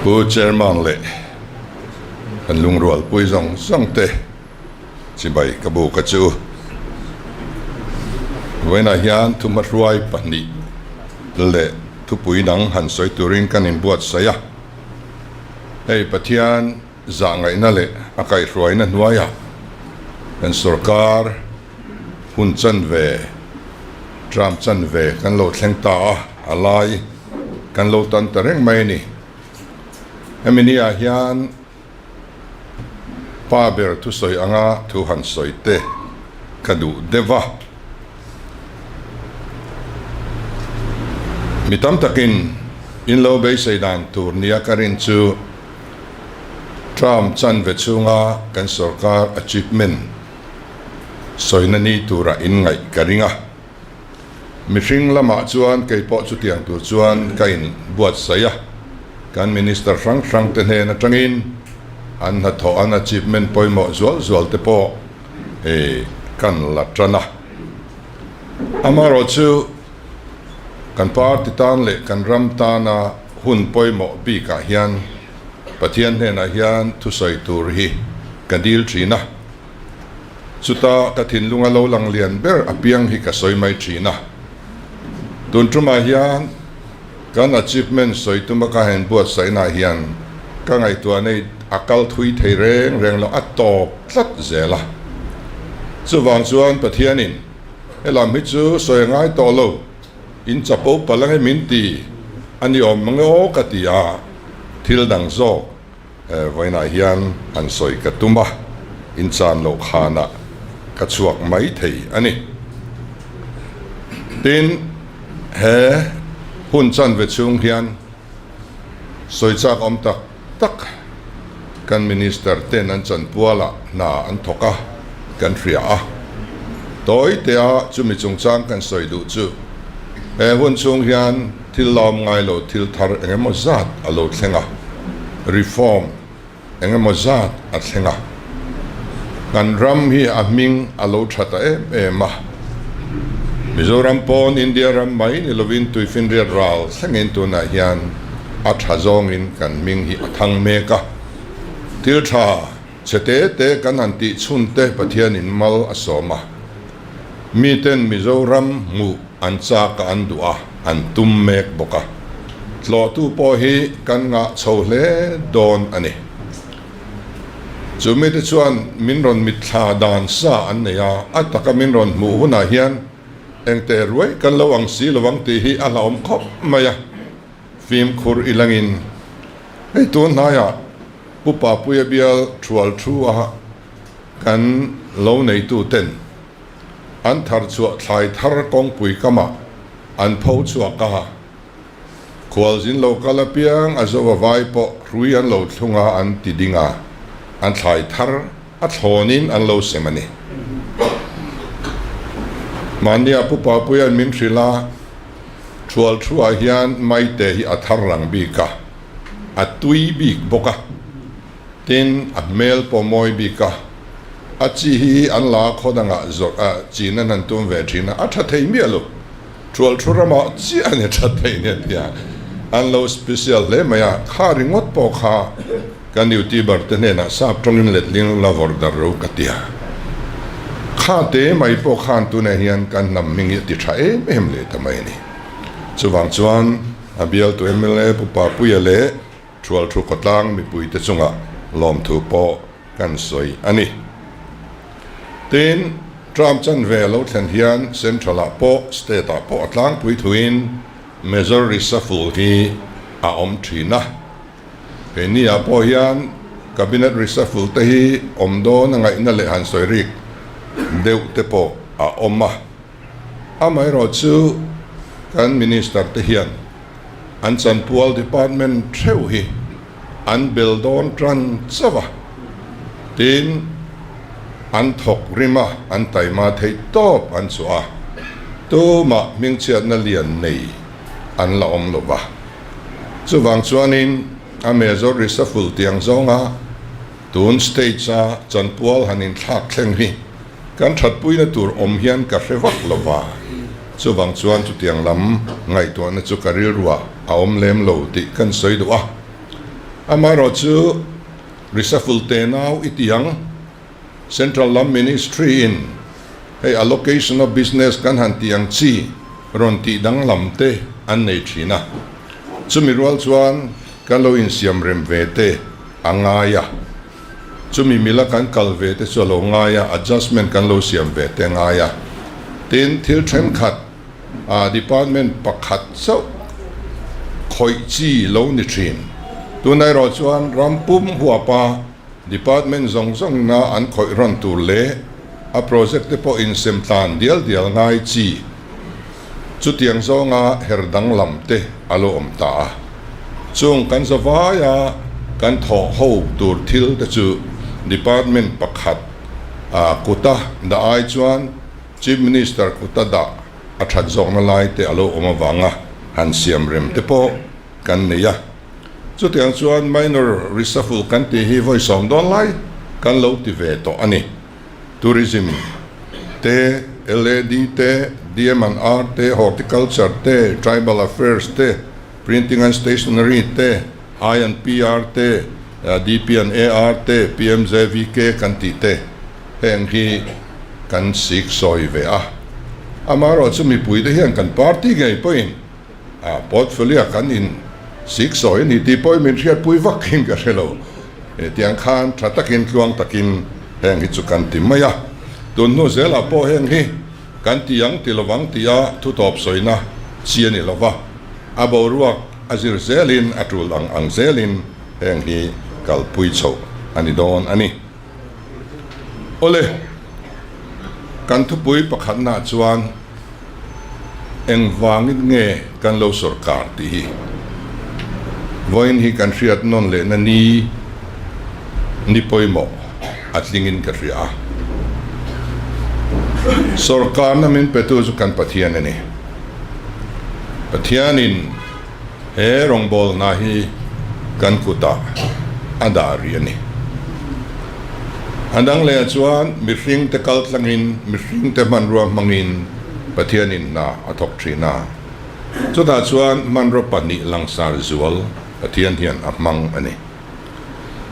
Pu Chairman leh kan lungrualpui zawng zawng te chibai ka buk a chu. Vawiinah hian thuhmahruai pahnih leh thupui dang han sawi turin kan inbuatsaih a. Hei Pathian zahngaihna leh a kaihhruaina hnuaiah kan sorkar hun chanve, term chanve kan lo thleng ta a, a lai kan lo tan ta reng mai a ni. Hemi niah hian pa ber thusawi anga thu han sawi te ka duh deuh a. Mi tam takin in lo beisei dan tur nia ka rin chu term chanve chhunga kan sorkar achievement sawina ni tura in ngaih ka ring a. Mihring lamah chuan kei pawh chutiang tur chuan ka in buatsaih a, kan Minister hrang hrang te hnen atangin an hnathawh an achievement pawimawh zual zual te pawh kan la tan a. Amaherawhchu kan party tan leh kan ram tana hun pawimawh bikah hian Pathian hnenah hian thusawi tur hi ka dil thin a. Chuta ka thinlunga lo lang lian ber apiang hi ka sawi mai thin a. Tun tumah hian kan achievement sawi tuma ka han buatsaihnaah hian ka ngaihtuah nei a kal thui thei reng reng lo, a tawp tlat zel a. Chuvang chuan Pathianin helam hi chu sawi a ngai tawh lo, in chapo palh ange min ti a ni awm mange aw ka ti a, thil dang zawk Vawiinah hian han sawi ka tum a, inchan loh khanah ka chhuak mai thei a ni. Tin, he hun chanve chhung hian sawi chak awm tak tak kan Minister ten an chanpualah hna an thawk a, kan hria a. Tawi tea chumi chungchang kan sawi duh chu he hun chhung hian thil lawm ngai lo thil thar eng emaw zat a lo thleng a, reform eng emaw zat a thleng a, kan ram hi a hming a lo tha ta em em a. Mizoram pawn India ram mai ni lovin tuifinriat ral thlengin tunah hian a tha zawngin kan hming hi a thang mek a, thil tha chhe te te kan han tih chhun te Pathianin mal a sawm a, miten Mizoram hmuh an chak a an duh a, an tum mek bawk a, tlawhtu pawh hi kan ngah chho hle dawn a ni. Chu mite chuan min rawn mitthla dan sa an nei a, a taka min rawn hmuh hunah hian engteh ruai kan lo ang si lo ang tih hi a hlauhawm khawp mai a, fimkhur i langin hei tun hnaiah Pu Papuia bial thual thu a kan lo neituten an thar chhuah thlai thar kawngpui kamah an pho chhuak a. Khualzin lo kal apiang a zo a vai pawh hrui an lo thlung a an ti ding a, an thlai thar a thlawnin an lo sem a ni. Mahnia Pu Papuia'n min hrilh a, Thual thuah hian maite hi a thar rang bik a, a tui bik bawk a, tin a hmel pawh mawi bik a, a chi hi an la khaw dangah zawrh a chin an han tum ve thin a, a tha thei miah lo. Thual thu ramah chiah a ni that thei nia tia an lo special hle mai a, kha ringawt pawh kha kan youtuber te hnenah sap tawngin letling la vawrh dar ro ka tia. Kha te mai pawh khan tunah hian kan hnam hming hi a ti tha em em leh ta mai a ni. Chuvang chuan a bialtu mla Pu Papuia leh Thual thu khawtlang mipuite chungah lawmthu pawh kan sawi a ni. Tin, Trump chanve a lo thlen hian Central-ah pawh State-ah pawh a tlangpui thuin Major reshuffle hi a awm thin a. Keini-ah pawh hian Cabinet reshuffle te hi awm dawn a ngaihna leh han sawi rik deuh te pawh a awm a. Amaherawhchu kan Minister te hian an chanpual department theuh hi an bel dawn tan chauh a, tin an thawk rim a, an taima theih tawp an chhuah a, tumah hmingchhiatna lian nei an la awm lo va. Chuvang chuanin a major reshuffle tiang zawnga tun stage a chanpual han inthlak thleng hi kan thatpuina tur awm hian ka hre vak lo va. Chuvang chuan chutiang lam ngaihtuahna chu ka rilruah a awm lem lo tih kan sawi duh a. Amaherawhchu reshuffle tenau i ti ang. Central lam Ministry in hei allocation of business kan han tih ang chi rawn tih danglam te an nei thin a, chumi rual chuan kan lo insiam rem ve te a ngai a, chumi mila kan kal ve te chu a lo ngai a, adjustment kan lo siam ve te a ngai a, tin thil thenkhat ah department pakhat chauh khawih chi lo ni thin, tunah erawh chuan ram pum huapa Department zawng zawngna an khawih rawn tur leh a project te pawh insem tlan dial dial ngai chi chutiang zawnga her danglam te a lo awm ta a. Chung kan zavaia kan thawh ho tur thil te chu Department pakhat kuta dah ai chuan Chief Minister kuta dah a that zawkna lai te a lo awm avanga han siam rem te pawh kan nei a. Chutiang chuan minor reshuffle kan tih hi vawi 10 dawn lai kan lo ti ve tawh a ni. Tourism te, LAD te, DM and R te, Horticulture te, Tribal Affairs te, Printing and Stationery te, I and PR te, DP and AR te, PMJVK kan tih te heng hi kan sik sawi ve a. Amaherawhchu mipuite hian kan party ngei pawhin A portfolio kan in sik sawi a ni tih pawhin min hriatpui vak in ka hre lo. Tiang khan tha takin tluang takin heng hi chu kan ti mai a. Tun hnu zelah pawh heng hi kan ti ang ti lovang tia thu tawp sawina chi a ni lo va. A boruak a zir zelin a tul ang ang zelin heng hi kalpui chhoh a ni dawn a ni. Awle, kan thupui pakhatnaah chuan engvangin nge kan lo sawrkar tih hi vawiin hi kan hriat nawn lehna ni ni pawimawh a tlingin ka hria a. Sawrkarna min petu chu kan Pathian a ni. Pathianin. He rawngbawlna hi kan kutah a dah rih a ni. A dang lehah chuan mihringte kal tlangin, mihringte hmanrua hmangin Pathianin hna a thawk thin a. Chutah chuan hmanraw pahnih langsar zual Pathian hian a hmang a ni.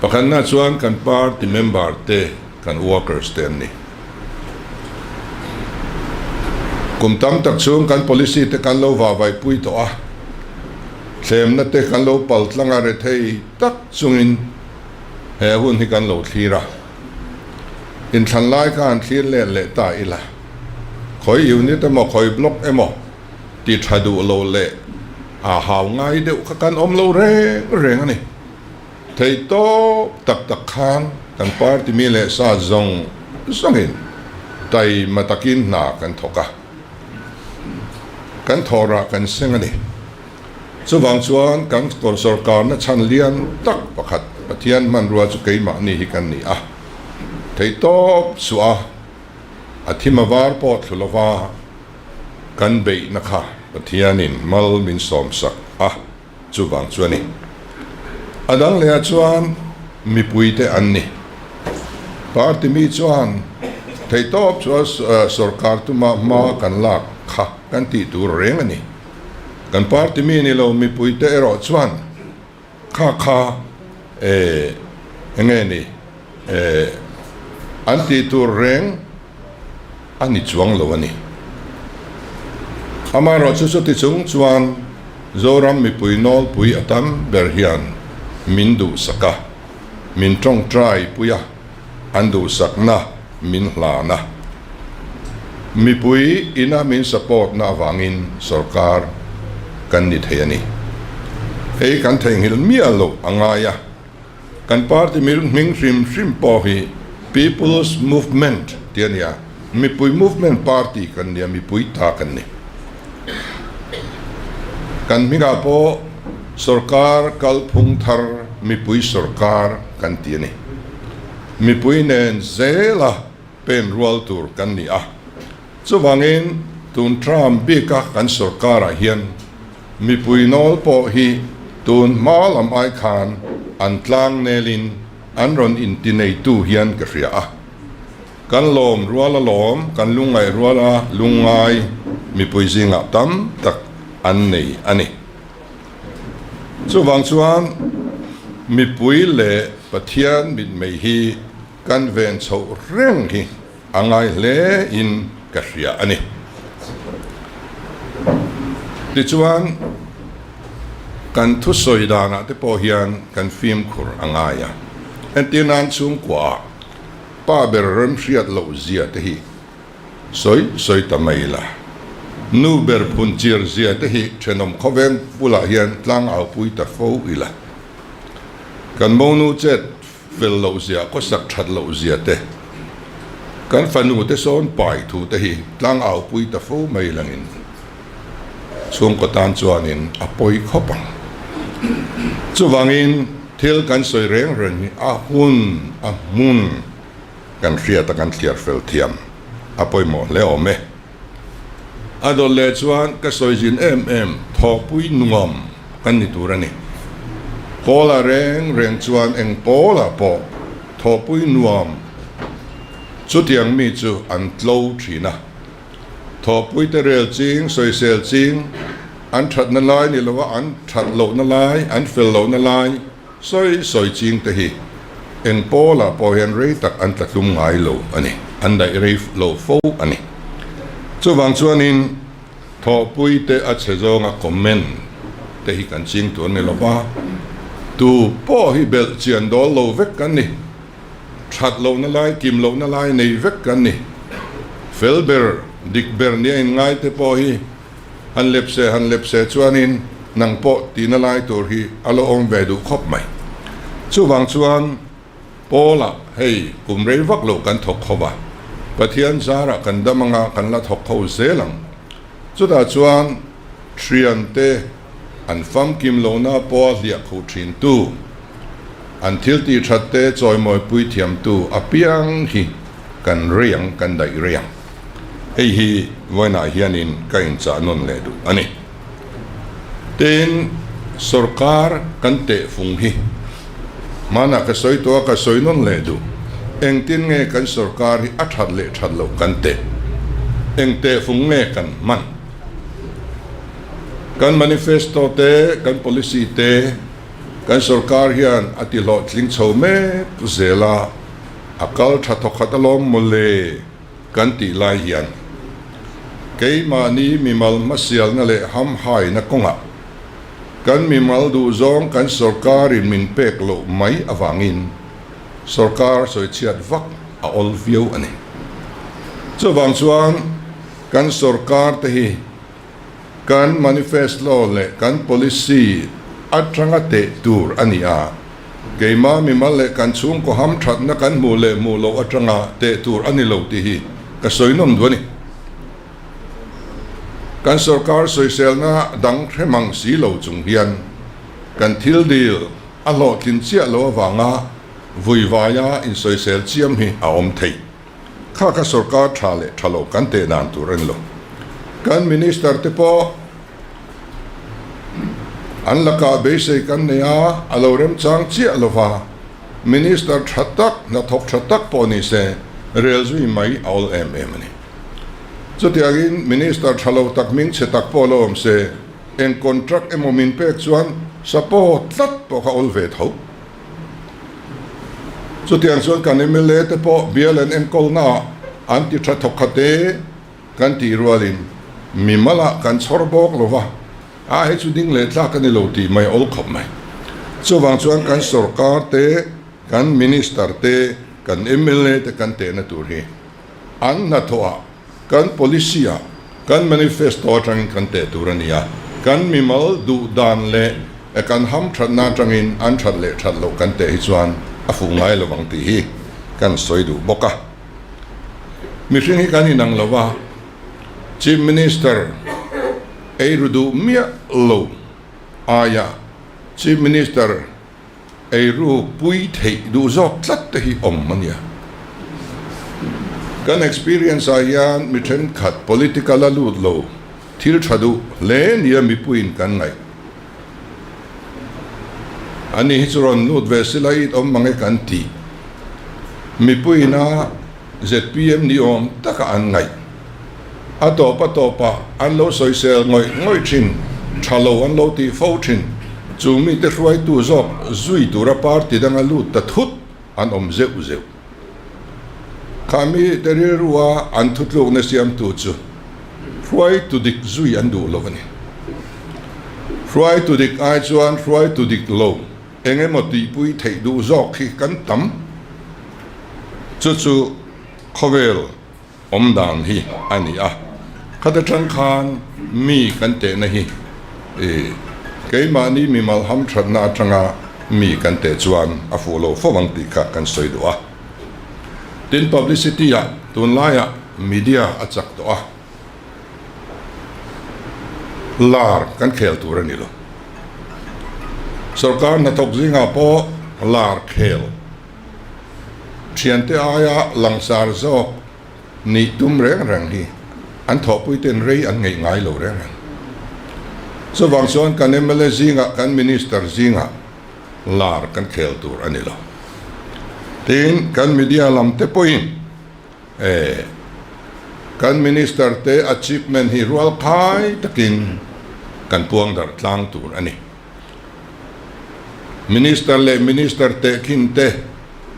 Pakhatna chuan kan party member te, kan workers te an ni. Kum tam tak chhung kan policy te kan lo vahvaihpui tawh a, thlemna te kan lo pal tlang a rethei tak chungin he hun hi kan lo thlir a. Inthlan lai kha han thlir let leh ta ila, khawi unit emaw khawi block emaw ti tha duh lo leh a hau ngai deuh kha kan awm lo reng reng a ni. Thei tawp tak tak khan kan party mi leh sa zawng zawngin taima takin hna kan thawk a, kan thawhrah kan seng a ni. Chuvang chuan kan sawrkarna chhan lian tak pakhat Pathian hmanrua chu keimahni hi kan ni a, thei tawp suah a, a thim a var pawh thlu lova kan beihna kha Pathianin mal min sawmsak a. Chuvang chu a ni. A dang lehah chuan mipuite an ni. Party mi chuan theihtawp chu sorkar tuma hma kan lak kha kan tih tur reng a ni. Kan party mi ni lo mipuite erawh chuan kha kha eng nge ni an tih tur reng a ni chuang lo a ni. Amaherawhchu chuti chung chuan Zoram mipui nawlpui a tam ber hian min duhsak a, min tawngtai pui a, an duhsakna min hlan a. Mipui ina min support na avangin sorkar kan ni thei a ni. Hei kan theihnghilh miah loh a ngai a. Kan party hming hrim hrim pawh hi People's Movement tih a ni a, mipui movement party kan ni a, mipui ta kan ni. Kan hmingah pawh sorkar kalphung thar mipui sorkar kan ti a ni. Mipui nen zela pen rual tur kan ni a, chuvangin tun term bika kan sorkarah hian Mipui nawl pawh hi tun hma lam ai khan an tlang nelin an rawn intineitu hian ka hria a. Kan lawm rual a lawm, kan lungngaih rual a lungngai. mipui zingah tam tak an nei a ni. Chuvang chuan mipui leh Pathian mitmei hi kan ven chhoh reng hi a ngai hle in ka hria a ni. Tichuan kan thusawi danah te pawh hian kan fimkhur a ngai a. Entir nan chhungkuaah pa ber remhriat loh zia te hi Sawi sawi ta mai la. Nu ber phun chir zia te hi thenawm khawveng bulah hian tlang au pui ta fo ila. Kan monu chet fel loh zia khawsak that loh zia te, kan fanu te sawn pai thu te hi tlang au pui ta fo mai langin chhungkaw tan chuanin a pawi khawp ang. Chuvangin thil kan sawi reng reng hi a hun a hmun. Kan hriat a kan thliar fel thiam a pawimawh hle awm e. A dawt leh chuan ka sawi zin em em thawhpui nuam kan ni tur a ni. Pawla reng reng chuan eng pawlah pawh thawhpui nuam chutiang mi chu an tlo thin a. Thawhpui te rel ching, sawisel ching, an thatna lai ni lova an that lohna lai, an fel lohna lai, Sawi sawi ching te hi eng pawlah pawh hian rei tak an tla tlum ngai lo a ni, an daih rei lo fo a ni. Chuvang chuanin thawhpui te a chhe zawnga comment te hi kan ching tur a ni lo va, tu pawh hi belh chian dawl lo vek kan ni, that lohna lai, kim lohna lai nei vek kan ni. Fel ber, dik ber nia inngai te pawh hi Han lep se, han lep se chuanin nang pawh tihna lai tur hi a la awm ve duh khawp mai. Chuvang chuan Paula hei kum rei vak lo kan thawk kho va, Pathian zarah kan dam anga kan la thawk kho zel ang. Chutah chuan thiante an famkim lohna pawha hliah khuh thintu, an thil tih that te chawimawi pui thiamtu apiang hi kan rei ang, kan daih rei ang. Hei hi vawiinah hianin ka inchah nawn leh duh a ni. Tin, sorkar kan tehfung hi hmanah ka sawi tawh a, ka sawi nawn leh duh. Engtin nge kan sorkar hi a that leh that loh kan teh? Eng tehfung nge kan hman? Kan manifesto te, kan policy te, kan sorkar hian a tihlawhtling chho mek zel a, a kal tha thawkhat alawm mawle. Kan tih lai hian keimahni mimal hmasialna leh hamhaina kawngah kan mimal duhzawng kan sorkarin min pek loh mai avangin sorkar sawichhiat vak a awl viau a ni. Chuvang chuan kan sorkar te hi Kan manifesto leh kan policy atanga teh tur a ni a, keimah mimal leh kan chhungkaw hamthatna kan hmuh leh hmuh loh atanga teh tur a ni lo tih hi ka sawi nawm duh a ni. Kan sorkar sawiselna dang hre mang si lo chung hian kan thil dil a hlawhtlin chiah lo avanga vuivaia insawisel chiam hi a awm thei. Kha kha sorkar tha leh tha lo kan teh dan tur a ni lo. Kan minister te pawh an lakah beisei kan nei a, a lo remchang chiah lo va, minister tha tak, hnathawk tha tak pawh ni se rel zui mai a awl em em a ni. Chutiangin minister tha lo tak hming chhe tak pawh lo awm se, eng contract emaw min pek chuan support tlat pawh kha awl ve tho. Chutiang chuan kan mla te pawh bial an enkawlnaah an ti tha thawk khat e kan tih rualin mimalah kan chhawr bawk lo va, a hei chu ding leh tlak a ni lo tih mai awl khawp mai. Chuvang chuan kan sorkar te, kan minister te, kan mla te kan tehna tur hi an hnathawhah Kan policy ah, kan manifesto atangin kan teh tur a ni a, kan mimal duh dan leh kan hamthatna atangin an that leh that loh kan teh hi chuan a fuh ngai lo ang tih hi kan sawi duh bawk a. Mihring hi kan inang lo a, Chief Minister ei ru duh miah lo aia Chief Minister Eiru pui theih duh zawk tlat te hi awm a nia. Kan experience ah hian mi thenkhat political a lut lo thil tha duh hle nia mipuiin kan ngaih. Ani hi chu rawn lut ve sila it awm mange kan tih. Mipuiin a zpm ni awm taka an ngaih. A tawp a tawpah an lo sawisel ngawih ngawih thin, tha lo an lo tih fo thin. Chu mite hruaitu zawk zui tura party danga lut ta thut an awm zeuh zeuh. Kha mite rilrua an thutlukna siamtu chu hruaitu dik zui an duh lo a ni. Hruaitu dik ai chuan hruaitu dik lo eng emaw tihpui theih duh zawk hi kan tam. Chu chu khawvel awm dan hi a ni a, khata tang khan mi kan tehna hi keimahni mimal hamthatna atanga mi kan teh chuan a fuh lo fo ang tih kha kan sawi duh a. Tin, publicity ah tunlaiah media a chak tawh a, lar kan khel tur a ni lo. Sorkar hnathawk zingah pawh lar khel. Thiante aia langsar zawk nih tum reng reng hi an thawhpuite'n rei an ngeih ngai lo reng reng. Chuvang chuan kan mla zingah, kan minister zingah lar kan khel tur a ni lo. Tin, kan media lam te pawhin eh kan minister te achievement hi rualkhai takin kan puang darh tlang tur a ni. Minister leh Minister tehkhin te,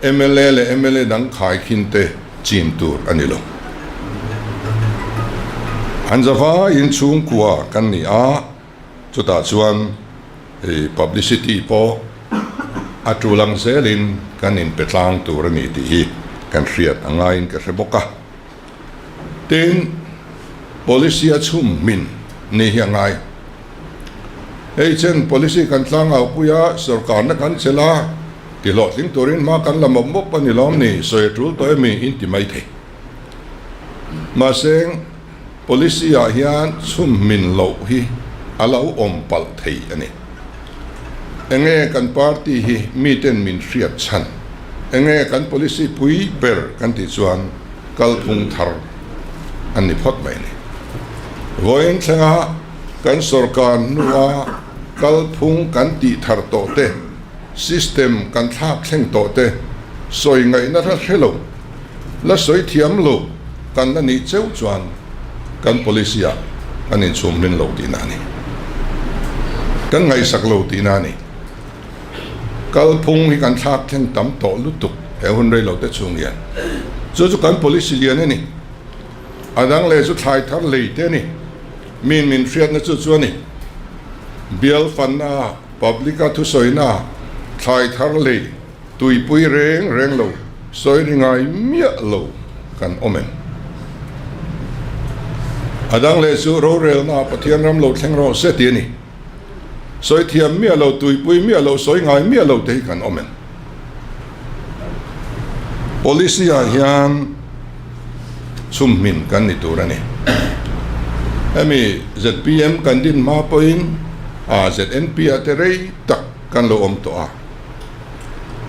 mla leh mla dang khaikhin te chin tur a ni lo. An zavaiin chhungkua kan ni a, chutah chuan publicity pawh a tul ang zelin kan inpe tlang tur a ni tih hi kan hriat a ngaiin ka hre bawk a. Tin, policy a chhum hmin ni hi a ngai. Hei chen policy kan tlangau pui a, sorkarna kan chelh a, ti hlawhtling turin hma kan la mawp mawp a ni lawm ni, sawi a tul tawh emi in ti mai thei. Mahse, policy ah hian chhum hmin loh hi a lo awm palh thei a ni. Enge kan party hi miten min hriat chhan? Enge kan policy pui ber kan tih chuan kalphung thar an ni phawt mai a ni. Vawiin thlenga kan sorkar hnua kalphung kan tih thar tawh te, system kan thlak thleng tawh te sawi ngaihna la hre lo, la sawi thiam lo kan la nih cheu chuan kan policy ah kan inchhum hmin lo tihna a ni. Kan ngaihsak lo tihna a ni. Kalphung hi kan thlak thleng tam tawh lutuk he hun rei lo te chhung hian. Chu chu kan policy lian a ni. A dang leh chu thlai thar lei te a ni. Min min hriatna chu chu a ni. Bial fanna, public a thusawina, thlai thar lei, tuipui reng reng lo, sawi ri ngai miah lo kan awm em? A dang leh chu rorelna Pathian ram lo thleng rawh se ti a ni. Sawi thiam miah lo, tuipui miah lo, sawi ngai miah lo te hi kan awm em? Policy ah hian chhumhmin kan ni tur a ni. Hemi zpm kan din hma pawhin ah ZNP ah te rei tak kan lo awm tawh a.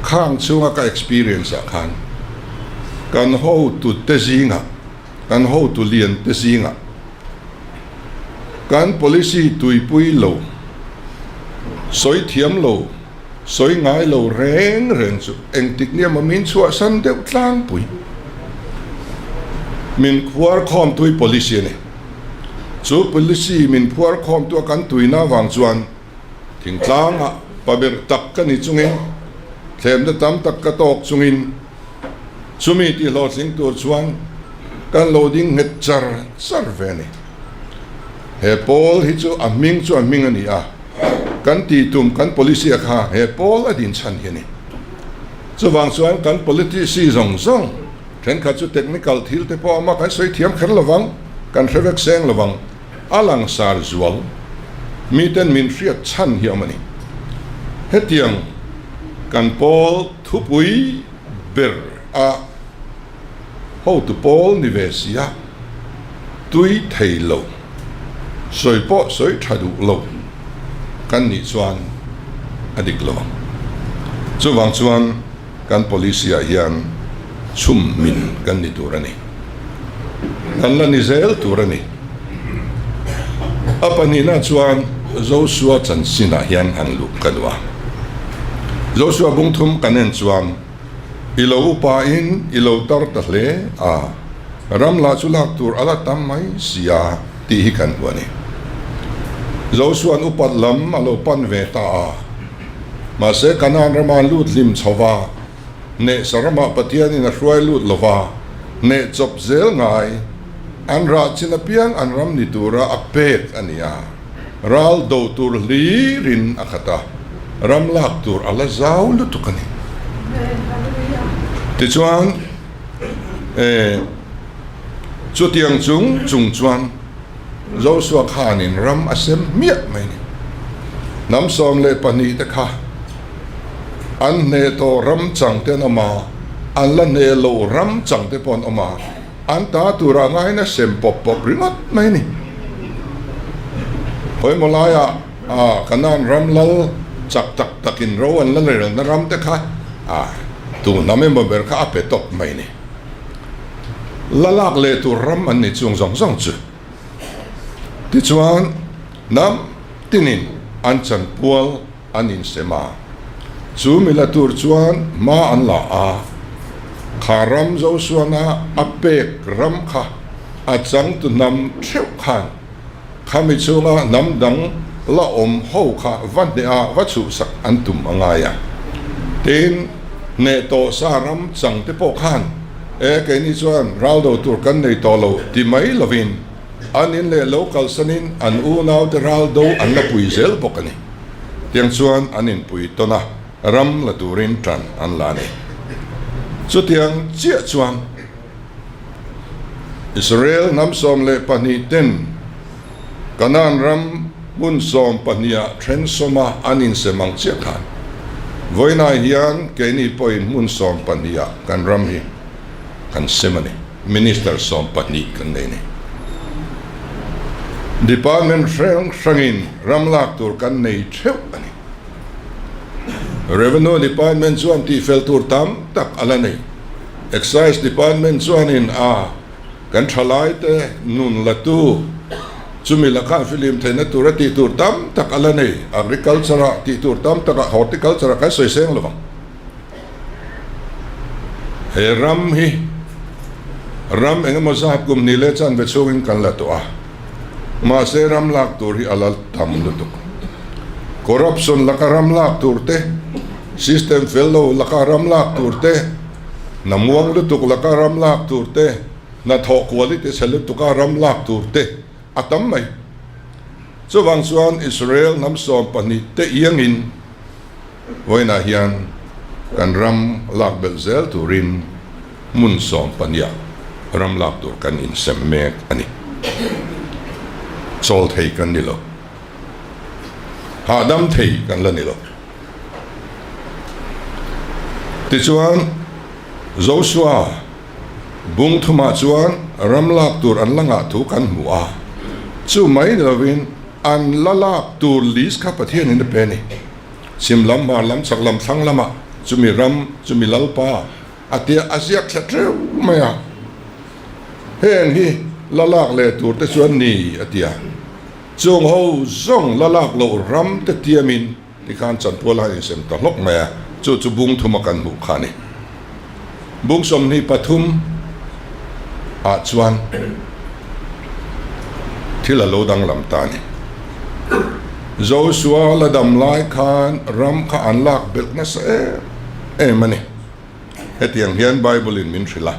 Khang chhunga ka experience ah khan kan hotu te zingah, kan hotu lian te zingah kan policy tuipui lo, sawi thiam lo, Sawi ngai lo reng reng chu engtik nia maw min chhuahsan deuh tlangpui. Min phuar khawmtui policy a ni. Chu policy min phuar khawmtu a kan tuina avang chuan thingtlangah paber tak ka ni chungin, thlemna tam tak ka tawk chungin chumi tihhlawhtling tur chuan kan lo ding nghet char char ve a ni. He pawl hi chu a hming chu a hming a ni a. Kan tih tum kan policy a kha he pawl a din chhan hi a ni. Chuvang chuan kan politicy zawng zawng thenkhat chu technical thil te pawh a awm a, kan sawi thiam kher lovang, kan hre vek seng lovang, a langsar zual miten min hriat chhan hi a awm a ni. Hetiang kan pawl thupui ber a hotu pawl ni ve si a, tui thei lo, sawi pawh sawi tha duh lo kan nih chuan a dik lo ang. Chuvang chuan kan policy ah hian chhum min kan ni tur a ni. Kan la ni zel tur a ni. A pahnihna chuan Joshua chanchinah hian han luh ka duh a. Joshua bungthum kan en chuan I lo upa in i lo tar ta hle a. Ram lah chu lak tur a la tam mai si a tih hi kan hmu a ni. Josua'n upat lam a lo pan ve ta a. Mahse Kanaan rama an lut hlim chho va, hnehsa ramah Pathianin a hruai lut lo va, hneh chawp zel ngai an rah chin apiang an ram ni tura a pek a ni a. Ral do tur hlirin a khat a, ram lak tur a la zau lutuk a ni. Tichuan, e, chutiang chung chung chuan Joshua khanin ram a sem hmiah mai a ni. Hnam 12 te kha an hneh tawh ram chang te an awm a, an la hneh loh ram chang te pawh an awm a. An ta turah ngaiin a sem pawp pawp ringawt mai a ni. Pawimawh laiah ah Kanaan ram lal chak tak takin ro an la relna ram te kha ah tu hnam emaw ber kha a pe tawp mai a ni. La lak leh tur ram an ni chung zawng zawng chu. Tichuan hnam tinin an chanpual an insem a, chu mi la tur chuan hma an la a, kha ram Josuana a pek ram kha a changtu hnam theuh khan khami chhunga hnam dang la awm ho kha va hneha va chhuhsak an tum a ngai a. Tin, hneh tawh sa ram chang te pawh khan, E, keini chuan ral do tur kan nei tawh lo ti mai lovin, An in leh lo kalsanin an unaute ral do an la pui zel bawk a ni. Tiang chuan an inpui tawn a, ram la turin tan an la a ni. Chutiang chiah chuan Israel hnam 12 ten Kanaan ram hmun sawmpahniha then sawma an insem ang chiah khan vawiinah hian keini pawhin hmun sawmpahniha kan ram hi kan sem a ni. Minister 12 kan nei a ni. Department hrang hrangin ram lak tur kan nei theuh a ni. Revenue Department chuan tihfel tur tam tak a la nei. Excise Department chuanin a kan thalaite nun latu chumi lakah filim theihna tura tih tur tam tak a la nei. Agriculture-ah tih tur tam takah Horticulture-ah kan sawi seng lovang. He ram hi ram eng emaw zat kum ni leh chanve chhungin kan la tawh a, mahse ram lak tur hi a la tam lutuk. Corruption laka ram lak tur te, system fel lo laka ram lak tur te, hna muang lutuk laka ram lak tur te, hnathawh quality chhe lutuka ram lak tur te a tam mai. Chuvang chuan Israel hnam 12 te iangin, Vawiinah hian kan ram lak belh zel turin hmun 12 ram lak tur kan insem mek a ni. Chawl thei kan ni lo. Hahdam thei kan la ni lo. Tichuan, Joshua bung thumah chuan ram lak tur an la ngah thu kan hmu a, chu mai ni lovin an la lak tur list kha Pathianin a pe a ni. Chhim lam, hmar lam, chhak lam, thlang lamah chumi ram, chumi lalpa a tia a ziak thla teuh mai a. Heng hi la lak leh tur te chuan ni a ti a. Chung ho zawng la lak loh ram te tiamin tikhan chanpual a insem ta hlawk mai a, chu chu bung thuma kan hmuh kha a ni. Bung 23 ah chuan thil a lo danglam ta a ni. Joshua la dam lai khan ram kha an lak belh nasa em em a ni. Hetiang hian Bible in min hrilh a,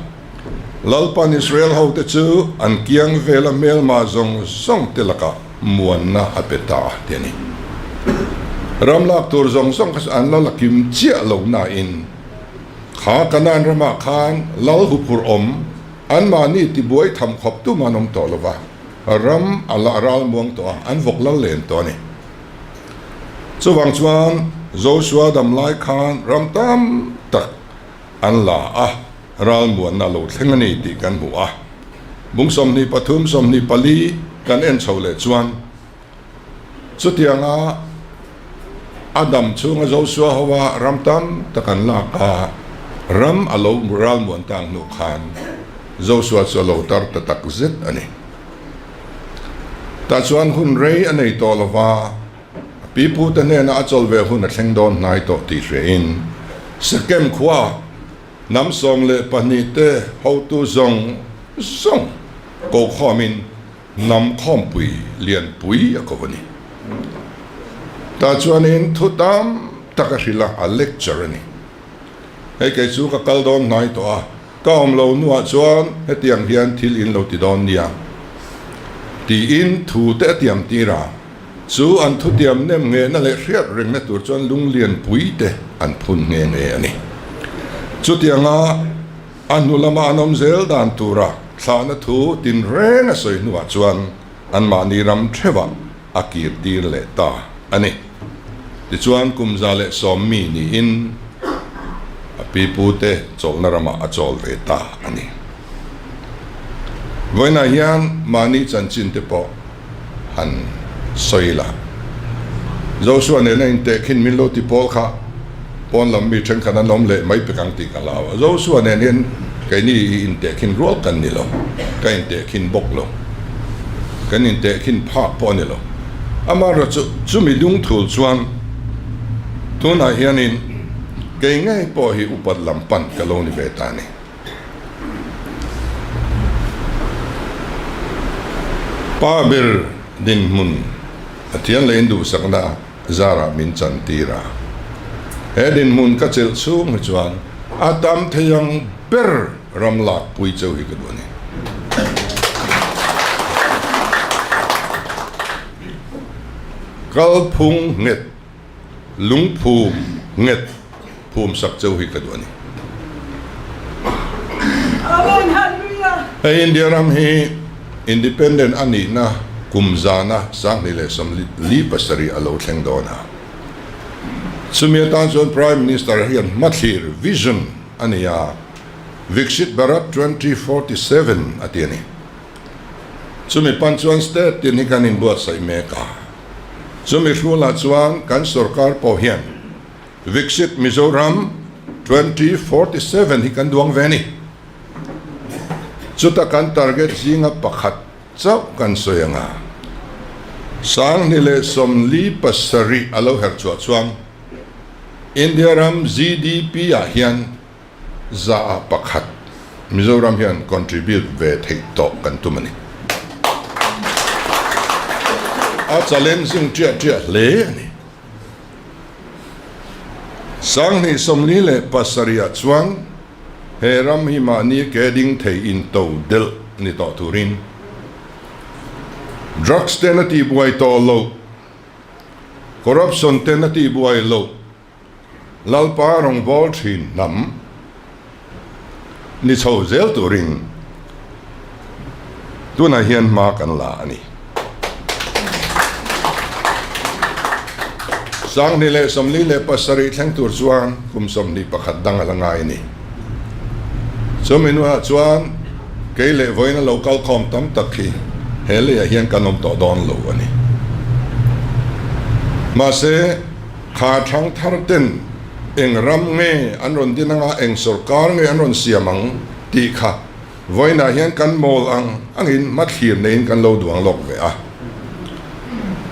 Lalpan Israel hote chu an kiang vela hmelma zawng zawng te lakah muanna a pe ta a ti a ni. Ram lak tur zawng zawng kha chu an la la kim chiah lo nain kha Kanaan ramah khan lal huphurh awm anmahni tibuai tham khawp tum an awm tawh lo va. Ram a la ral muang tawh a, an vawk lal len tawh a ni. Chuvang chuan Joshua dam lai khan ram tam tak an la a, ral muanna a lo thleng a ni tih kan hmu a. Bung 23, 24 kan en chho leh chuan chutianga a dam chhunga Joshua hoa ram tam tak an lak a, ram a lo ral muan tang hnu khan Joshua chu a lo tar ta tak zet a ni. Tah chuan hun rei a nei tawh lo va, a pipute hnenah a chawl ve hun a thleng dawn hnai tawh tih hriain Sekem khua hnam 12 te hotu zawng zawng ko khawmin hnam khawmpui lianpui a ko a ni. Tah chuanin thu tam tak a hrilh a, a lecture a ni. Hei kei chu ka kal dawn hnai tawh a, ka awm lo hnuah chuan hetiang hian thil in lo ti dawn nia tiin thu te a tiam tir a, chu an thutiam nem nghehna leh hriat rengna tur chuan lunglian pui te an phun nghe nghe a ni. Chutianga a hnu lama an awm zel dan tura thlahna thu tinreng a sawi hnuah chuan anmahni ram theuhah a kir tir leh ta a ni. Tichuan kum 110 mi niin a pipute chawlhna ramah a chawl ve ta a ni. Vawiinah hian mahni chanchin te pawh han sawi la. Joshua nena intehkhin min lo ti pawl kha pawn lam mi thenkhat an awm leh mai pek ang tih ka hlau a. Joshua nen hian keini i intehkhin rual kan ni lo, ka intehkhin bawk lo, kan intehkhin phak pawh a ni lo. Amaherawhchu chumi lungthul chuan tunah hianin kei ngei pawh hi upat lam pan ka lo ni ve ta a ni. Pa ber dinhmun Pathian leh induhsakna zarah min chantir a. He dinhmun ka chelh chhung hi chuan a tam thei ang ber ram lakpui cheu hi ka duh a ni. Kalphung nghet. Lungphum nghet phum sak cheu hi ka duh a ni. Hei India ram hi Independent a nihna kum zana 2027 a lo thleng dawn a. Chumi atan chuan Prime Minister hian hmathlir, vision, a nei a, Viksit Bharat 2047 a ti a ni. Chumi pan chuan state tin hi kan inbuatsaih mek a. Chumi hrulah chuan kan sorkar pawh hian Viksit Mizoram 2047 hi kan duang ve a ni. Chuta kan target zinga pakhat chauh kan sawi ang a, 2047 a lo herh chhuah chuan India ram GDP ah hian 1% Mizoram hian contribute ve theih tawh kan tum a ni. A challenging ṭiah ṭiah hle a ni. 2047 ah chuan he ram hi mahni ke ding thei into delh ni tawh turin drugs ten a tihbuai tawh loh, corruption ten a tihbuai loh, Lalpa rawngbâwl ṭhin hnam ni chho zel turin tunah hian hma kan la a ni. 2047 thleng tur chuan kum 21 dang a la ngai a ni. Chumi hnuah chuan kei leh vawiina lo kal khawm tam tak hi he leiah hian kan awm tawh dawn lo a ni. Mahse, Kha thang thar ten eng ram nge an rawn din anga eng sorkar nge an rawn siam ang tih kha vawiinah hian kan mawl ang angin hmathlir neiin kan lo duang lawk ve a.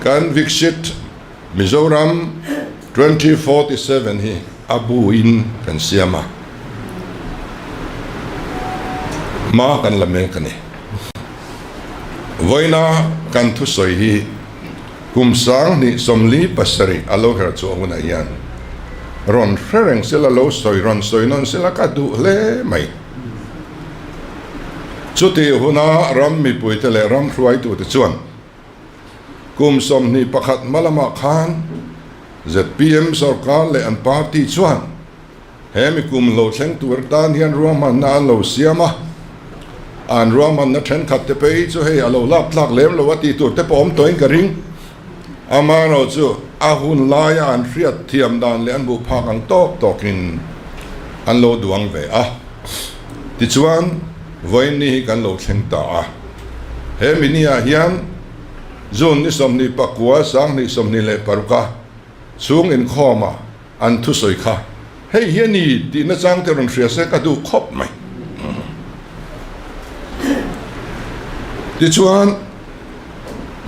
Kan Viksit Mizoram 2047 hi a buin kan siam a, hma kan la mek a ni. Vawiina kan thusawi hi Kum 2047 a lo her chhuah hunah hian rawn hre reng sela, lo sawi rawn sawi nawn sela ka duh hle mai. Chutih huna ram mipuite leh ram hruaitute chuan kum 21 hma lamah khan zpm sorkar leh an party chuan He mi kum lo thleng tur tan hian ruahmanna an lo siam a, an ruahmanna thenkhat te phei chu hei a lo lak tlak lem lo a tih tur te pawh awm tawhin ka ring. Amaherawh chu a hun laia an hriat thiam dan leh an hmuh phak ang tawk tawkin an lo duang ve a. Tichuan, vawiin ni hi kan lo thleng ta a. He mi ni-ah hian June ni 29, 2026 a chhung inkhawma An thusawi kha hei hi a ni tih nachang te rawn hria se ka duh khawp mai. Tichuan,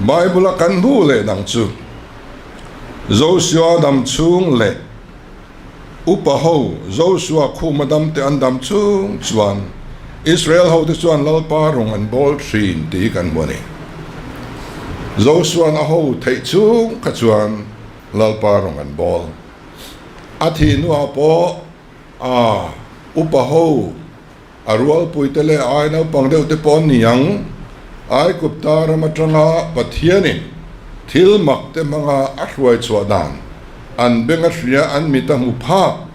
Bible-a kan hmuh leh dang chu Joshua dam chhung leh upa ho Joshua khuma dam te an dam chung chuan. Israel hote chuan Lalpa rawng an bawl thin tih hi kan hmu a ni. Josua'n a ho theih chhung kha chuan Lalpa rawng an bawl. A thih hnuah pawh a upa ho A rualpuite leh ai naupang deuh te pawh an ni ang. Aigupta ram atanga Pathianin thil mak te hmanga a hruai chhuah dan an beng a hria, an mit a hmu phak,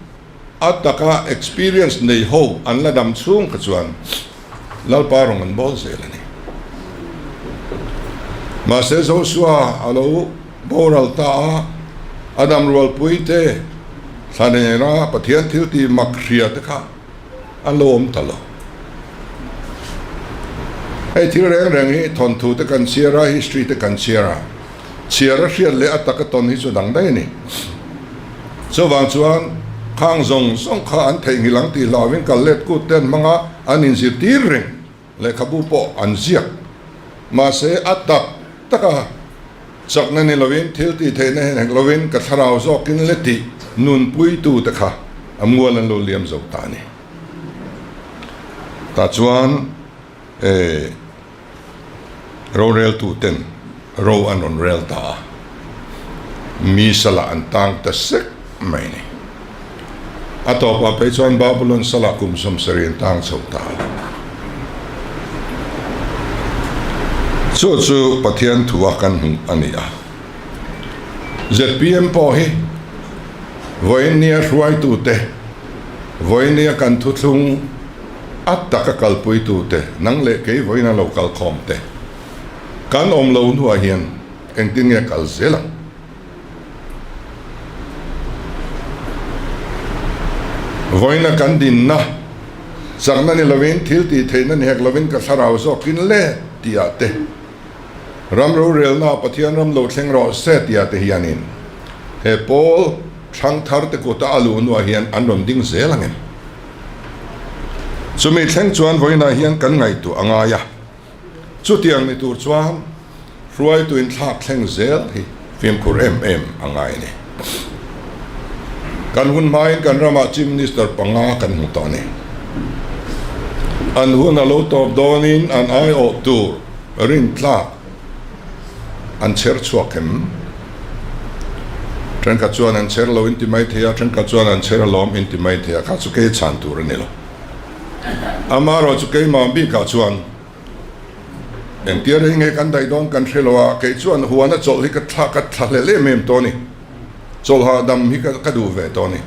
a taka experience nei ho an la dam chhung kha chuan Lalpa rawng an bawl zel a ni. Mahse Joshua a lo boral ta a, a dam rualpuite thlanera Pathian thiltih mak hria te kha a lawm ta lo. Hei thil reng reng hi thawnthu te kan chhiar a, history te kan chhiar a, chhiar a hriat leh a taka tawn hi chu dang daih a ni. Chuvang chuan khang zawng zawng kha an theihnghilh ang tih hlauhin kal let kut te an hmang a, an inzirtir reng. Lehkhabu pawh an ziak. Mahse, a tak taka chakna ni lovin, thil tih theihna hian hek lovin ka thlarau zawkin le tih nunpuitute kha a mual an lo liam zo ta a ni. Tah chuan eh roreltuten ro an rawn rel ta a, mi salah an tang ta sek mai a ni. A tawpah phei chuan Babulon salah kum 70 an tang chho ta a. Chu chu Pathian thua kan hmuh a ni a. Zpm pawh hi vawiin nia hruaitute, vawiin nia kan thuthlung a taka kalpuitute, nang leh kei vawiin a lo kalkhawm te, Kan awm lo hnuah hian engtin nge kal zel ang? Vawiina kan dinna chakna ni lovin, thil tih theihna ni hek lovin ka thlarau zawkin le tihah te, ram rorelnaah Pathian ram lo thleng rawh se tihah te hianin he pawl thangthar te kuta a luh hnuah hian an rawn ding zel ang em? Chumi thleng chuan vawiinah hian kan ngaihtuah a ngai a. Chutiang ni tur chuan hruaitu inthlak thleng zel hi fimkhur em em a ngai a ni. Kan hun hmain kan ramah Chief Minister panga kan hmu tawh a ni. An hun a lo tawp dawnin an aiawh tur rintlak an chher chhuak em? Thenkhat chuan an chher lo inti mai thei a, thenkhat chuan an chher alawm inti mai thei a, kha chu kei chhan tur a ni lo. Amaherawh chu keimah bikah chuan engtia rei nge kan daih dawn kan hre lo a, kei chuan huana chawlh hi ka thla ka thla hlel em em tawh a ni. Chawlh hahdam hi ka duh ve tawh a ni.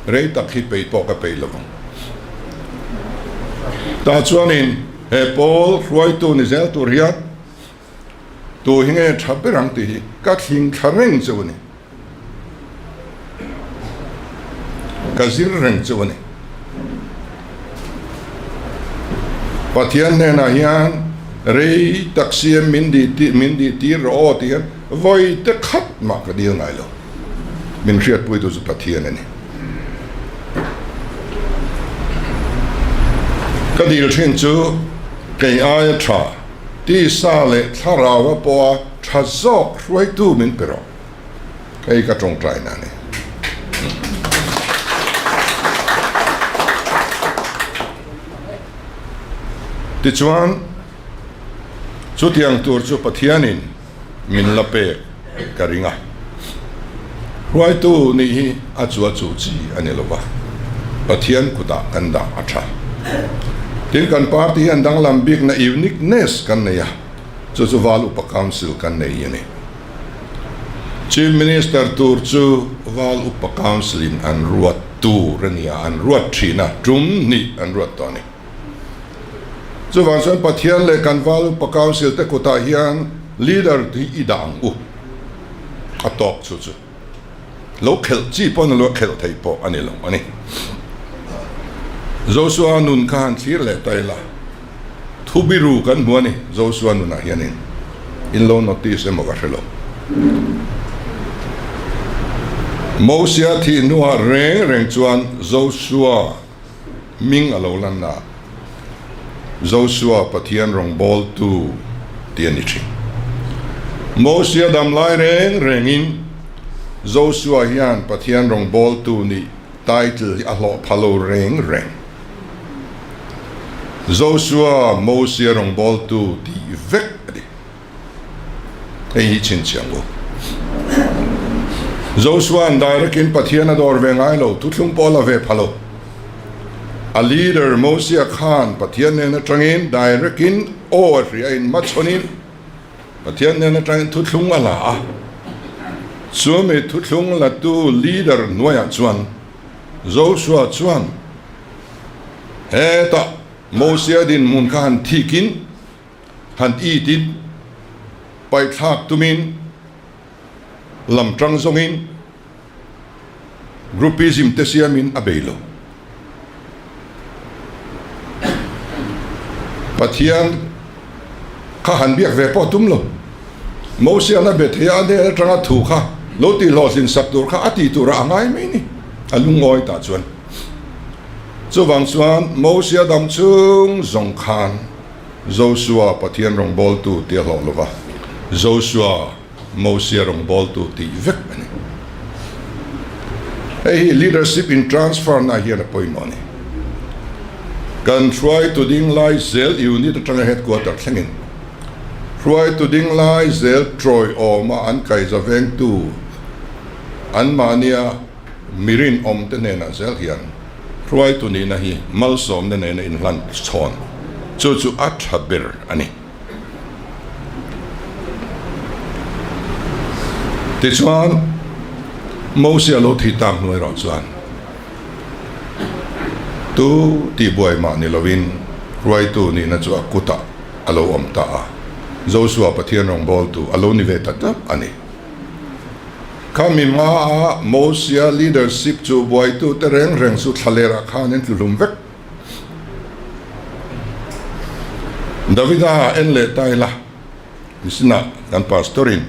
Rei tak hi peih pawh ka peih lo vang. Tah chuanin he pawl hruaitu ni zel tur hian Tu hi nge tha ber ang tih hi ka thling thla reng cheu a ni. Ka zir reng cheu a ni. Pathian hnenah hian rei tak siam min dih tih min dih tir rawh aw tih hian vawi te khat mah ka dil ngai lo. Min hriatpuitu chu Pathian a ni. Ka dil thin chu kei aia tha. Tisa leh thlarau a pawha tha zawk hruaitu min pe rawh. Hei ka tawngtaina a ni. Tichuan, chutiang tur chu Pathianin min la pek ka ring a. Hruaitu nih hi a chu a chu chi a ni lo va, Pathian kutah kan dah a tha. Tin, kan party hian danglam bikna uniqueness kan nei a, chu chu Val Upa Council kan nei hi a ni. Chief Minister tur chu Val Upa Council in an ruat tur a ni a, an ruat thin a, tum hnih an ruat tawh a ni. Chuvang chuan Pathian leh kan Val Upa Council te kutah hian leader hi i dah ang u. A tawk chu chu lo khelh chi pawh a ni lo a, khelh theih pawh a ni lo a ni. Joshua nun kha han thlir leh ta ila, thu biru kan hmu a ni Joshua nunah hianin in lo notice emaw ka hre lo. Mosia thih hnuah reng reng chuan Joshua Hming a lo lan a, Joshua Pathian rawngbawltu tih a ni thin. Mosia dam lai reng rengin Joshua hian Pathian rawngbawltu nih title hi a hlawh pha lo reng reng. Josua Mosia rawngbawltu tih vek a ni. Hei hi chhinchhiah ang u. Josua'n direct-in Pathian a dawr ve ngai lo, thuthlung pawh a la ve pha lo. A leader Mosia khan Pathian nen atangin direct-in aw a hria in hmachhawnin Pathian nen atangin thuthlung a la a. Chumi thuthlung latu leader hnuaiah chuan Josua chuan hetah Mosia dinhmun kha han thikin, han itin, paihthlak tumin, lam tang zawngin groupism te siamin a bei lo. Pathian kha han biak ve pawh tum lo. Mosian a be thei a, a hnen atanga thu kha lo tih hlawhtlin sak tur kha a tih turah a ngai mai ni, a lungawi tah chuan. Chuvang chuan Mosia dam chung zawng khan Josua Pathian rawngbawltu tih a hlawh lo va, Josua Mosia rawngbawltu tih vek a ni. Hei hi leadership in transfer na hian a pawimawh a ni. Kan hruaitu ding lai zel unit atanga headquarter thlengin hruaitu ding lai zel tawiawma an kaiza vengtu anmahnia Mi rinawmte hnenah zel hian hruaitu nihna hi malsawmna nena inhlan chhawn chu chu a tha ber a ni. Tichuan, Mosia lo thi tak hnu erawh chuan tu tihbuai mah ni lovin hruaitu nihna chu a kutah a lo awm ta a, Josua Pathian rawngbawltu a lo ni ve ta tlat a ni. Khami hmaa Mosia leadership chu buaitute reng reng chu thlalerah khan an tluhlum vek. Davida en leh ta ila, nisinah kan pastor in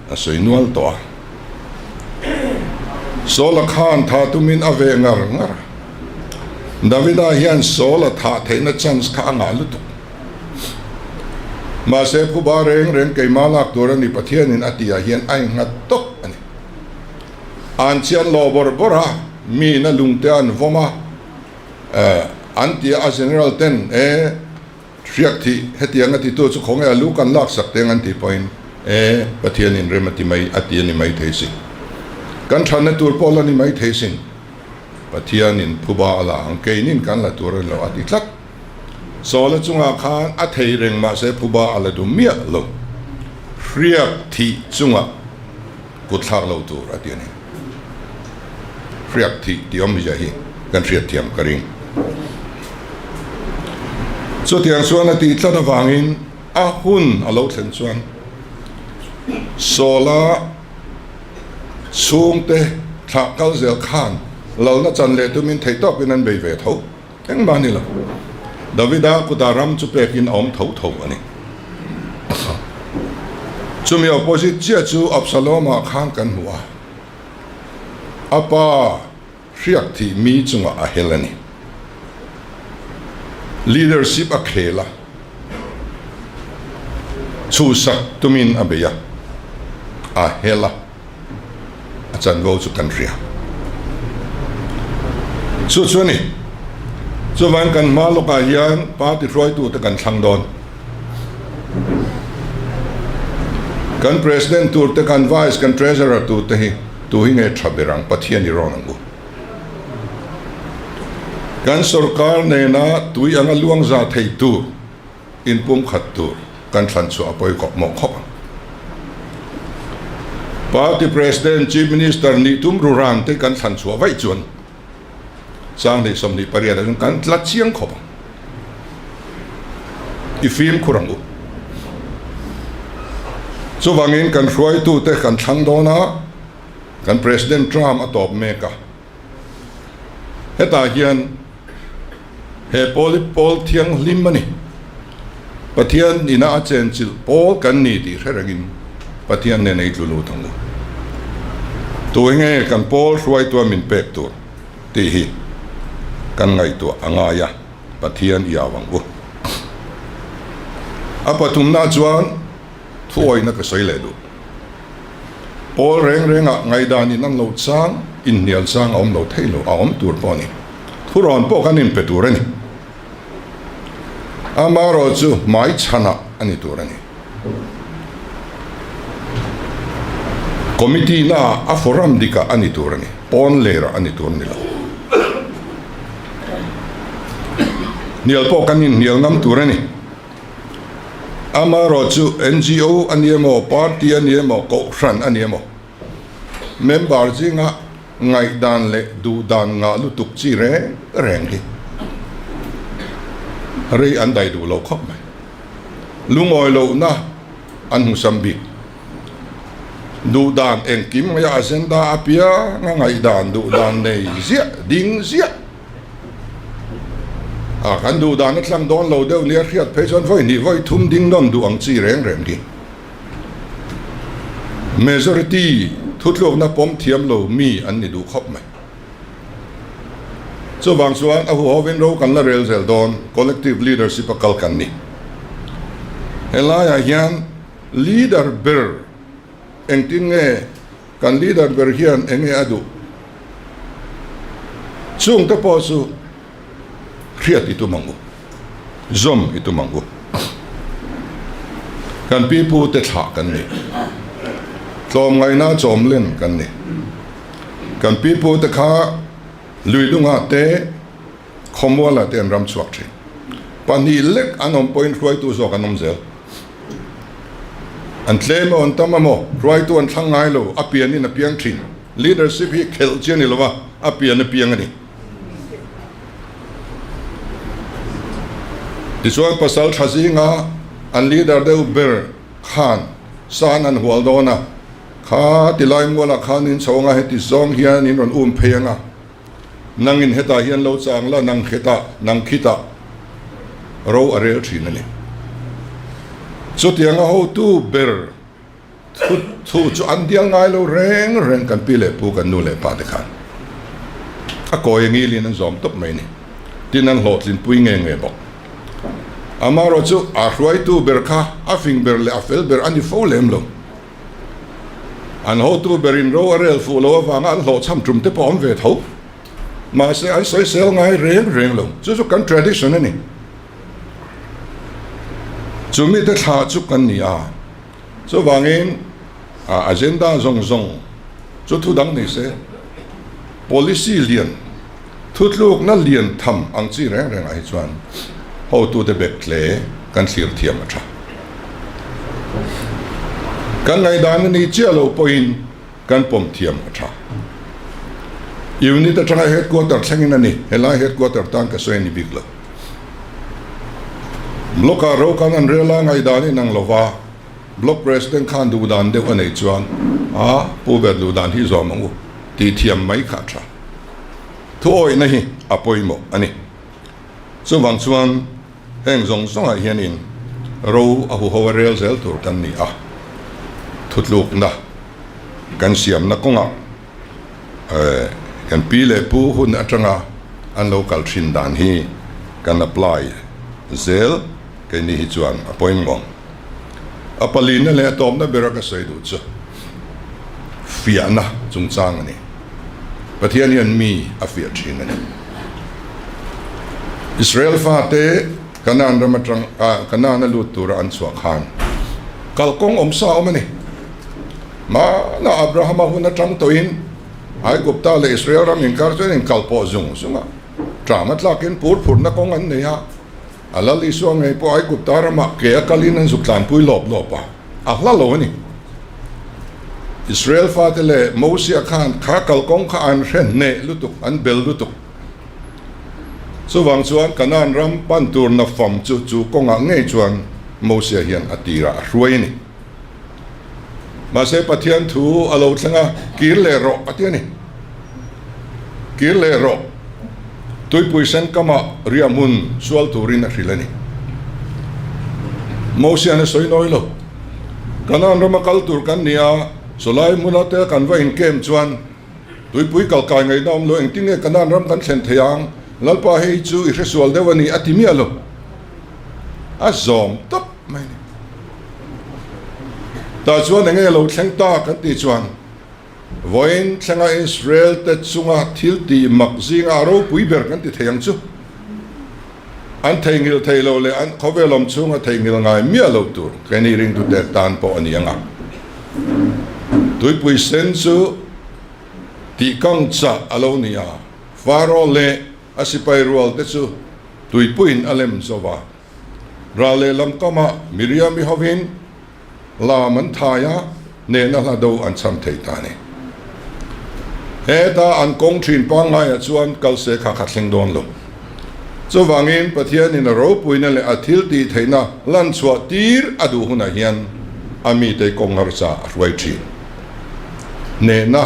a sawi nual tawh a. Saula khan tha tumin a ve ngar ngar a. Davida hian Saula thah theihna chance kha a ngah lutuk. Mahse, phuba reng reng keimah lak tur a ni Pathianin a tihah hian a innghat tawp a ni. An chian lawh bawrh bawrh a, miin a lungte an vawm a, an ti a, a general ten e hriak thih hetiang a titu chu khawnge a lu kan lak sak teng an tih pawhin e Pathianin rem a ti mai a ti a ni maithei sin. Kan thatna tur pawh la ni maithei sin. Pathianin phuba a la ang keinin kan la tur a ni lo a ti tlat. Sawla chungah khan a thei reng mahse phuba a la dum miah lo. Hriak thih chungah kut thlak lo tur a ti a ni. Hriak thih tih awmzia hi kan hriat thiam ka ring. Chutiang chuan a tih tlat avangin a hun a lo thlen chuan Sawla chhungte thlah kal zel khan lalna chan leh tumin theihtawpin an bei ve tho. Engmah ni lo, Davida kutah ram chu pekin a awm tho tho a ni. Chumi opposite chiah chu Absalom-ah khan kan hmu a, a pa hriak thih mi chungah a hel a ni. Leadership a khel a, chhuhsak tumin a bei a, a hel a. a chanvo chu kan hria. Chu chu a ni. Chuvang kan hma lawkah hian party hruaitute kan thlang dawn. Kan president tur te, kan vice, kan treasurer tur te hi tu hi nge tha ber ang Pathian i rawn ang u. Kan sorkar nena tui anga luang za thei tur. Inpumkhat tur kan thlan chhuah a pawi kawp mawh khawp ang. Party President, Chief Minister nih tum ru ran te kan thlan chhuah vaih chuan 2028 ah chuan kan tla chiang khawp ang. I fimkhur ang u. Chuvangin kan hruaitute kan thlang dawn a, kan President term a tawp mek a. Hetah hian he pawl hi pawl thianghlim a ni. Pathian ina a chenchilh pawl kan ni tih hre rengin Pathian nen ei tlu lut ang u. Tu enge kan pawl hruaitua min pek tur tih hi kan ngaihtuah a ngai a, Pathian i au ang u. A pathumna chuan thuawihna ka sawi leh duh. Pawl reng rengah ngaihdan in an lo chang, inhnial chang a awm lo thei lo, a awm tur pawh a ni. Thurawn pawh kan inpe tur a ni. Amaherawhchu hmaichhanah a ni tur a ni. Committee naah a forum dikah a ni tur a ni, pawn lerah a ni tur a ni lo. Hnial pawh kan inhnial ngam tur a ni. Amaherawhchu NGO a ni emaw, party a ni emaw, kohhran a ni emaw, member zinga ngaihdan leh duhdan ngah lutuk chi reng reng hi rei an daih duh lo khawp mai. Lungawi lohna an hmusam bik. Duhdan engkim mai a agenda apianga ngaihdan duhdan nei ziah ding ziah a kan duhdan a tlang dawn lo deuh nia hriat phei chuan vawi hnih vawi thum ding nawn duh ang chi reng reng hi. Majority thutlukna pawm thiam lo mi an ni duh khawp mai. Chuvang chuan a huhovin ro kan la rel zel dawn, collective leadership a kal kan ni. Helaiah hian leader ber engtin nge kan leader ber hian eng nge a duh? Chungte pawh chu hriat i tum ang u, zawm i tum ang u. Kan pi pu te thlah kan ni, tlawmngaihna chawm len kan ni. Kan pi pu te kha lui dungah te, khawmualah te an ram chhuak thin. Pahnih lek an awm pawhin hruaitu zawk an awm zel. An tlem emaw an tam emaw hruaitu an thlang ngai lo, a pianin a piang thin. Leadership hi khelh chi a ni lo va, a pian a piang a ni. Tichuan pasal tha zinga an leader deuh ber khan san an hual dawn a, kha tilai mualah khan in chho anga heti zawng hian in rawn um phei anga, nangin hetah hian lo chang la, nang hetah, nang khitah ro a rel thin a ni. Chutianga hotu ber. Thu thu chu an dial ngai lo reng reng kan pi leh pu kan nu leh pa te khan a kawi ngilin an zawm tawp mai ni tin an hlawhtlin pui nge nge bawk. Amaherawh chu a hruaitu ber kha a fing ber leh a fel ber a ni fo lem lo. An hotu berin ro a rel fuh lo avanga an hlawhchham tum te pawh a awm ve tho. Mahse an sawisel ngai reng reng lo. Chu chu kan tradition a ni. Chu mite thlah chu kan ni a. Chuvangin a agenda zawng zawng chu thu dang ni se, policy lian, thutlukna lian tham ang chi reng rengah hi chuan hotute bek hle kan thlir thiam a tha. Kan ngaihdan a ni chiah lo pawhin kan pawm thiam a tha. Unit atanga headquarter thlengin a ni, helai headquarter tan ka sawi a ni bik lo. Block ah ro kan an rel a, ngaihdan in ang lova, Block President khan duh dan deuh a neih chuan a pu ber duh dan hi zawm ang u tih thiam mai kha a tha. Thuawihna hi a pawimawh a ni. Chuvang chuan heng zawng zawngah hianin ro a huho a rel zel tur kan ni a, thutlukna kan siamna kawngah Kan pi leh pu hun atanga an lo kal thin dan hi kan apply zel keini hi chuan a pawimawh. A palina leh a tawpna bera ka sawi duh chu fiahna chungchang a ni. Pathian hian mi a fiah thin a ni. Israel fate Kanaan ram atang Kanaan a lut tura an chhuah khan kalkawng awmsa a awm a ni. Hmana Abrahama hun atang tawhin Aigupta leh Israel ram inkar chuan inkal pawh zung zung a, ṭam a tlakin pur phurhna kawng an nei a. A Lal Isua ngei pawh Aigupta ramah ke a kalin an zuk tlanpui lawp lawp a, a hla lo a ni. Israel fate leh Mosia khan kha kalkawng kha an hre hneh lutuk, an bel lutuk. Chuvang chuan Kanaan ram pan tur nafam chu chu kawngah ngei chuan Mosia hian a tirah a hruai a ni. Mahse Pathian thu a lo thleng a, kir leh rawh a ti a ni. Kir leh rawh. Tuipui sen kamah riah hmun sual turin a hrilh a ni. Mosian a sawi nawi lo. Kanaan rama kal tur kan ni a, chulai hmuna te kan va inkem chuan Tuipui kalkai ngaihna awm lo, engtin nge Kanaan ram kan thlen thei ang? Lalpa hei chu i hresual deuh a ni a ti miah lo. A zawm tawp mai a ni. Tah chuan enge lo thleng ta kan tih chuan vawiin thlenga Israel te chunga thil tih mak zinga a ropui ber kan ti thei ang chu. An theihnghilh thei lo leh an khawvel awm chhunga theihnghilh ngai miah lo tur keini ringtute tan pawh a ni ang a. Tuipui sen chu tihkang chah a lo ni a, Faro leh a sipai rual te chu tuipuiin a lem zo va. Ral lehlam kamah Miriam-i hovin lam an thai a, nehna hla do an chham thei ta a ni. Heta an kawng thin pangngaiah chuan kal se kha kha thleng dawn lo. Chuvangin Pathianin a ropuina leh a thil tih theihna lan chhuah tir a duh hunah hian a mite kawng harsa a hruai thin. Nehna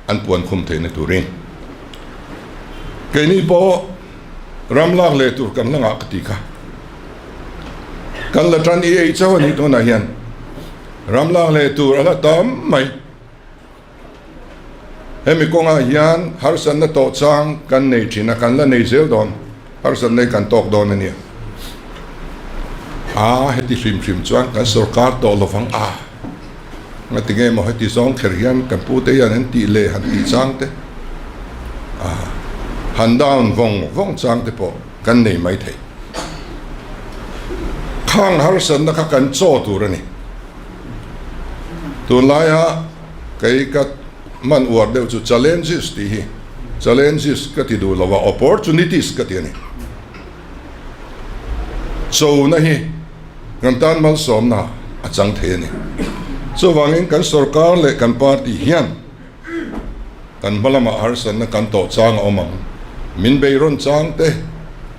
an puan khum theihna turin keini pawh ram lak leh tur kan la ngah ka ti kha. Kan la tan i ei chauh a nih tunah hian ram lak leh tur a la tam mai. Hemi kawngah hian harsatna tawh chang kan nei thin a, kan la nei zel dawn, harsatna hi kan tawk dawn a nia. A heti hrim hrim chuan kan sorkar tawh lovang a, ngati nge maw heti zawng kher hian kan pute hian an tih leh han tih chang te, a han down vawng vawng chang te pawh kan nei mai thei. Khang harsatna kha kan chaw tur a ni. Tunlaia kei ka hman uar deuh chu challenges tih hi, challenges ka ti duh lo a, opportunities ka ti a ni. Chona hi kan tan malsawmna a chang thei a ni. Chuvangin kan sorkar leh kan party hian kan hma lamah harsatna kan tawh chang a awm ang. Min beirawn chang te,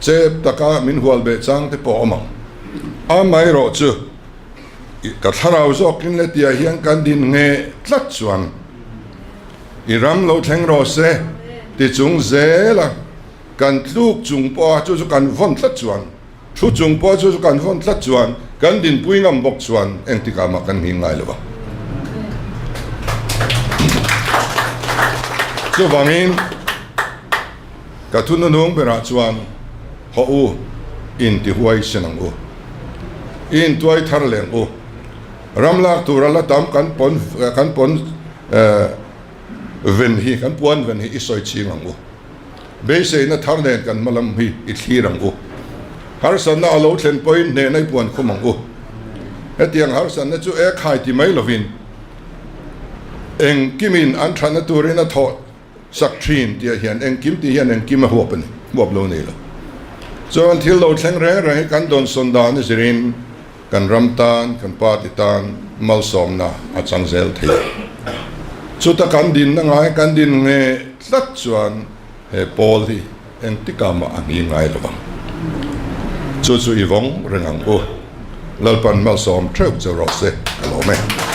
chep taka min hual beh chang te pawh a awm ang. Amaherawhchu. Ka thlarau zawkin le tihah hian kan din nge tlat chuan i ram lo thleng rawh se ti chung zela kan tluk chung pawha chu chu kan vawn tlat chuan thu chung pawha chu chu kan vawn tlat chuan kan dinpui ngam bawk chuan engtikah mah kan nghing ngai lo va. Chuvangin ka thununung berah chuan Hawh u, intihuai sen ang u. I intuai thar leh ang u. Ram lak tura la tam kan pawn kan pawn ven hi, kan puan ven hi i sawi ching ang u. Beiseina thar nen kan hma lam hi i thlir ang u. Harsatna a lo thlen pawhin hnehna i puan khum ang u. Hetiang harsatna chu e khai ti mai lovin engkimin an thatna turin a thawh Sak thin tih ah hian engkim tih hian engkim a huap a ni, huap lo nei lo. Chuan thil lo thleng reng reng hi kan dawnsawn dan a zirin kan ram tan, kan party tan malsawmna a chang zel thei a. Chuta kan dinna ngai kan din nge tlat chuan he pawl hi engtikah mah a hni ngai lo vang. Chu chu i vawng reng ang u. Lalpan malsawm theuh che rawh se ka lawm e.